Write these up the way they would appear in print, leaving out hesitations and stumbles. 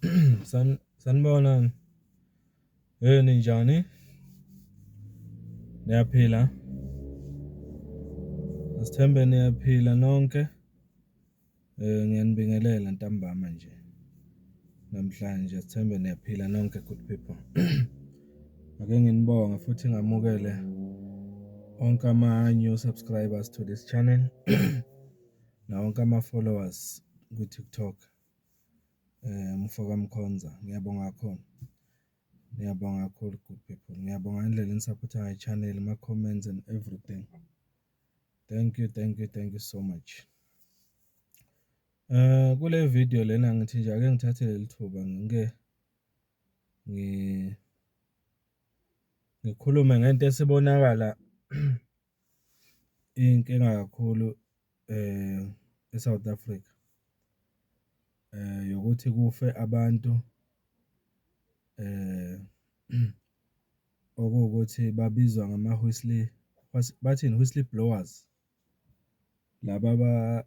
Sanibonani. Hey, ninjani? Niyaphila? Asithembe niyaphila nonke. Ngiyanibingelela ntambama nje namhlanje, asithembe niyaphila nonke, good people. Ake nginibonge futhi ngamukele onke ama-new subscribers to this channel nawo wonke ama-followers ku-TikTok. Mfoka Mkhonza, ngiyabonga kakhulu. Ngiyabonga kakhulu, good people. Ngiyabonga ngendlela eni-support-a ngayo i-channel, ama-comments and everything. Thank you, thank you, thank you so much. Kule video lena ngithi nje ake ngithathe leli thuba ngike ngikhulume ngento esibonakala iyinkinga kakhulu e-South Africa, yokuthi kufe abantu okuwukuthi babizwa ngama-whistle, bathini, whistle blowers. Laba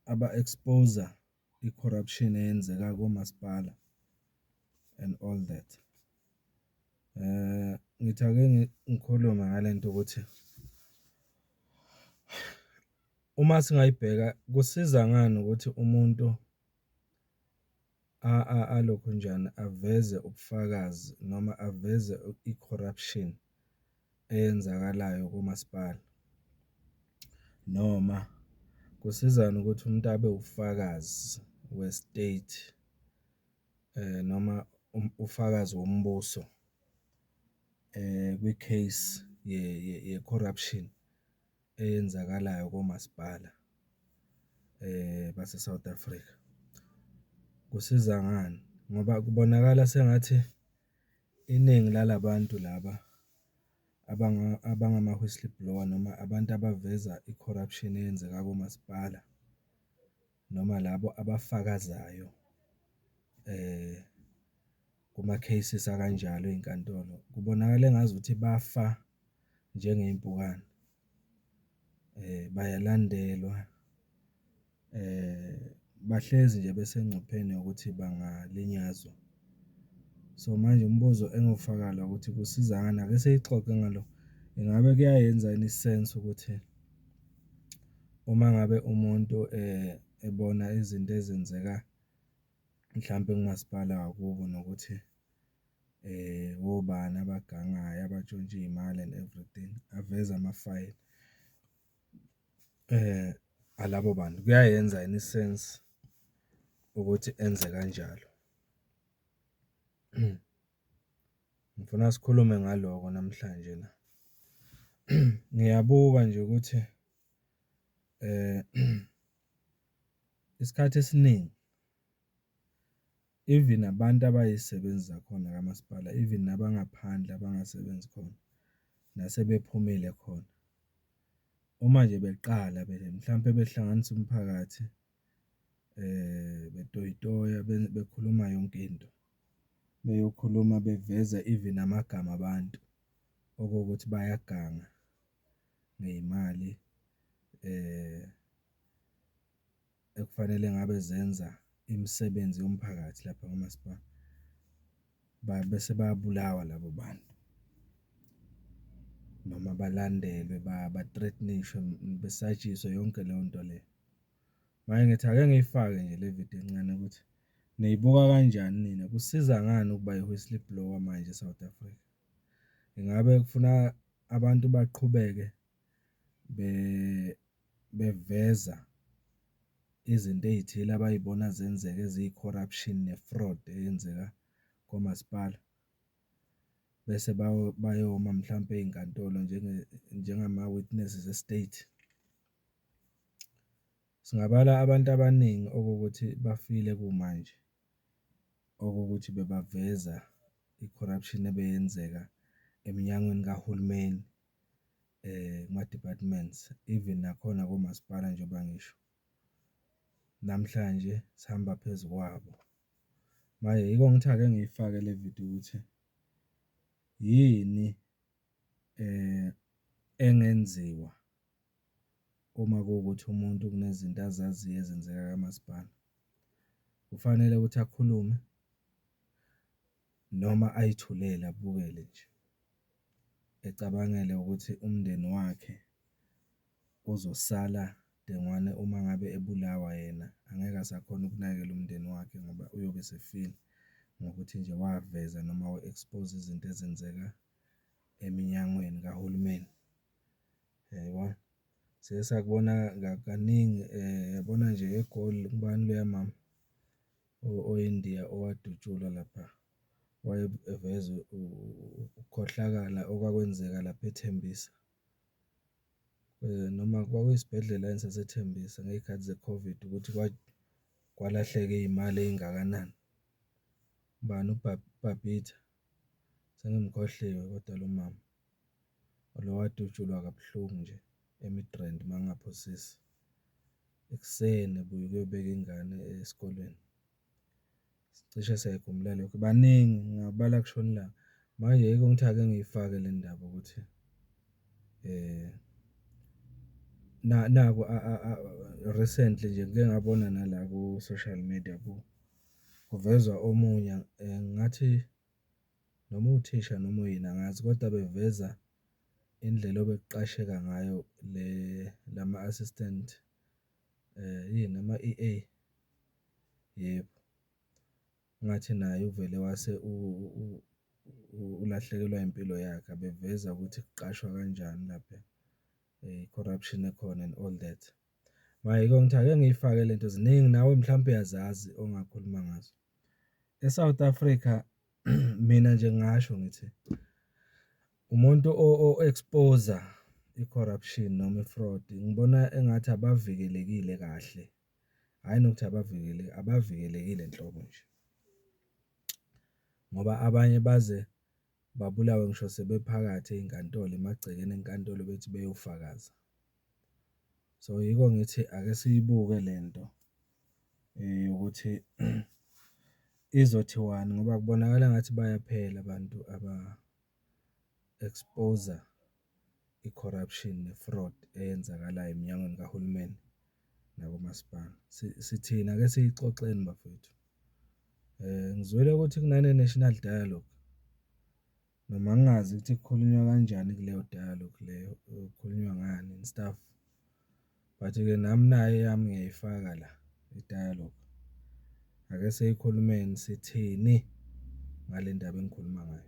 aba-expose-a i-corruption eyenzeka komasipala and all that. Ngithi ake ngikhulume ngalento ukuthi uma singayibheka kusiza ngani ukuthi umuntu alokhunjani aveze ubufakazi noma aveze i-corruption eyenzakalayo komasipala, noma kusizani ukuthi umuntu abe ufakazi we-state noma ufakazi wombuso kwi-case ye-corruption eyenzakalayo komasipala base-South Africa. Kusiza ngani? Ngoba kubonakala sengathi iningi lala bantu laba abangama-whistleblower noma abantu abaveza i-corruption eyenzeka komasipala, noma labo abafakazayo kuma-cases akanjalo ey'nkantolo, kubonakala engazuthi bafa njengey'mpukane. Bayalandelwa, bahlezi nje besengcupheni yokuthi bangalinyazwa. So, manje umbuzo engiwufaka la ukuthi kusiza ngani, ake siyixoxe ngalo. Ingabe kuyayenza yini i-sense ukuthi uma ngabe umuntu ebona izinto ezenzeka mhlampe kumasipala wakubo nokuthi obani abagangayo, abatshontsha iy'mali and everything, aveze amafayili alabo bantu. Kuyayenza yini i-sense ukuthi enze kanjalo? Ngifuna sikhulume ngaloko namhlanje la. Ngiyabuka nje ukuthi isikhathi esiningi even abantu abayisebenzi zakhona kamasipala, even nabangaphandle abangasebenzi khona, nasebephumile khona. Uma nje beqala mhlampe behlanganisa umphakathi betoyitoya bekhuluma yonke into, beyokhuluma beveza even namagama abantu okuwukuthi bayaganga ngey'mali ekufanele ngabe zenza imisebenzi yomphakathi lapha kumasipala, bese bayabulawa labo bantu. Noma balandelwe ba-threaten-ishwe, besatshiswe yonke leyo nto leyo. Manje ngithi ake ngiyifake nje le vidiyo encane ukuthi niyibuka kanjani nina, kusiza ngani ukuba i-whistleblower manje e-South Africa? Ingabe kufuna abantu baqhubeke beveza izinto ey'thile abay'bona zenzeka eziyi-corruption ne-fraud eyenzeka komasipala, bese bayoma mhlampe ey'nkantolo njengama-witnesses e-state? Singabala abantu abaningi okuwukuthi bafile kumanje, okuwukuthi bebaveza i-corruption ebeyenzeka eminyangweni kahulumeni, kuma-departments, even nakhona komasipala njengoba ngisho. Namhlanje sihamba phezu kwabo. Manje yiko ngithi ake ngiyifake le vidiyo ukuthi yini engenziwa uma kuwukuthi umuntu kunezinto azaziyo ezenzeka kamasipala? Kufanele ukuthi akhulume? Noma ayithulele abukele nje, ecabangela ukuthi umndeni wakhe uzosala dengwane uma ngabe ebulawa yena, angeke asakhona ukunakekela umndeni wakhe ngoba uyobe esefile, ngokuthi nje waveza noma wa-expose izinto ezenzeka eminyangweni kahulumeni. Uyayibona? Siye sakubona kaningi uyabona nje eGoli, ubani loya mama oyiNdiya owadutshulwa lapha, wayeveza ukukhohlakala okwakwenzeka lapha eThembisa. Noma kwakuyisibhedlela yini saseThembisa ngey'khathi ze-COVID ukuthi kwalahleka iy'mali ey'ngakanani. Ubani uBabita, sengimkhohliwe kodwa lo mama, lo owadutshulwa kabuhlungu nje e-Midrand uma ngingaphosisi, ekuseni ebuya ukuyobeka ingane esikolweni. Cishe siyayikhumbula leyo. Baningi ngingabala kushone ilanga. Manje yiko ngithi ake ngiyifake le ndaba ukuthi naku recently nje ngike ngabona nala ku-social media kuvezwa omunye ngathi noma uthisha noma uyini angazi, kodwa beveza indlela obekuqasheka ngayo lama-assistant yini ama-EA? Yebo, ngathi naye uvele wase ulahlekelwa impilo yakhe. Beveza ukuthi kuqashwa kanjani lapha, i-corruption ekhona and all that. Manje yiko ngithi ake ngiyifake lento ziningi nawe mhlawumpe uyazazi ongakhuluma ngazo. E-South Africa, mina nje ngingasho ngithi umuntu o-expose-a i-corruption noma i-fraud, ngibona engathi abavikelekile kahle, hhayi nokuthi abavikelekile, abavikelekile nhlobo nje. Ngoba abanye baze babulawe ngisho sebephakathi eyinkantolo, emagcekeni enkantolo bethi beyofakaza. So, yiko ngithi ake siyibuke lento yokuthi izothiwani ngoba kubonakala engathi bayaphela abantu aba-expose-a i-corruption ne-fraud eyenzakalayo eminyangweni kahulumeni nakomasipala. Sithini? Ake siyixoxeni bafowethu. Ngizwile ukuthi kunane-National Dialogue, noma ngingazi ukuthi kukhulunywa kanjani kuleyo dialogue leyo, kukhulunywa ngani and stuff, but-ke nami nayi eyami ngiyayifaka la i-dialogue. Ake siyikhulumeni, sithini ngale ndaba engikhuluma ngayo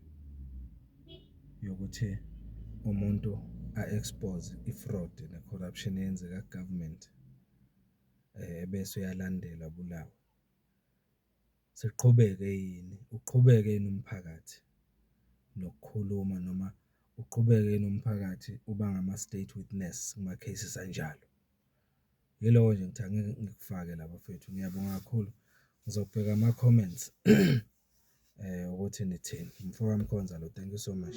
yokuthi umuntu a-expose i-fraud ne-corruption eyenzeka ku-government, ebese uyalandelwa abulawe. Siqhubeke yini, uqhubeke yini umphakathi nokukhuluma noma uqhubeke yini umphakathi uba ngama-state witness kuma-cases anjalo? Yiloko nje engithe ake ngikufake la bafethu. Ngiyabonga kakhulu, ngizobheka ama-comments ukuthi nithini. Umfoka Mkhonza lo, thank you so much.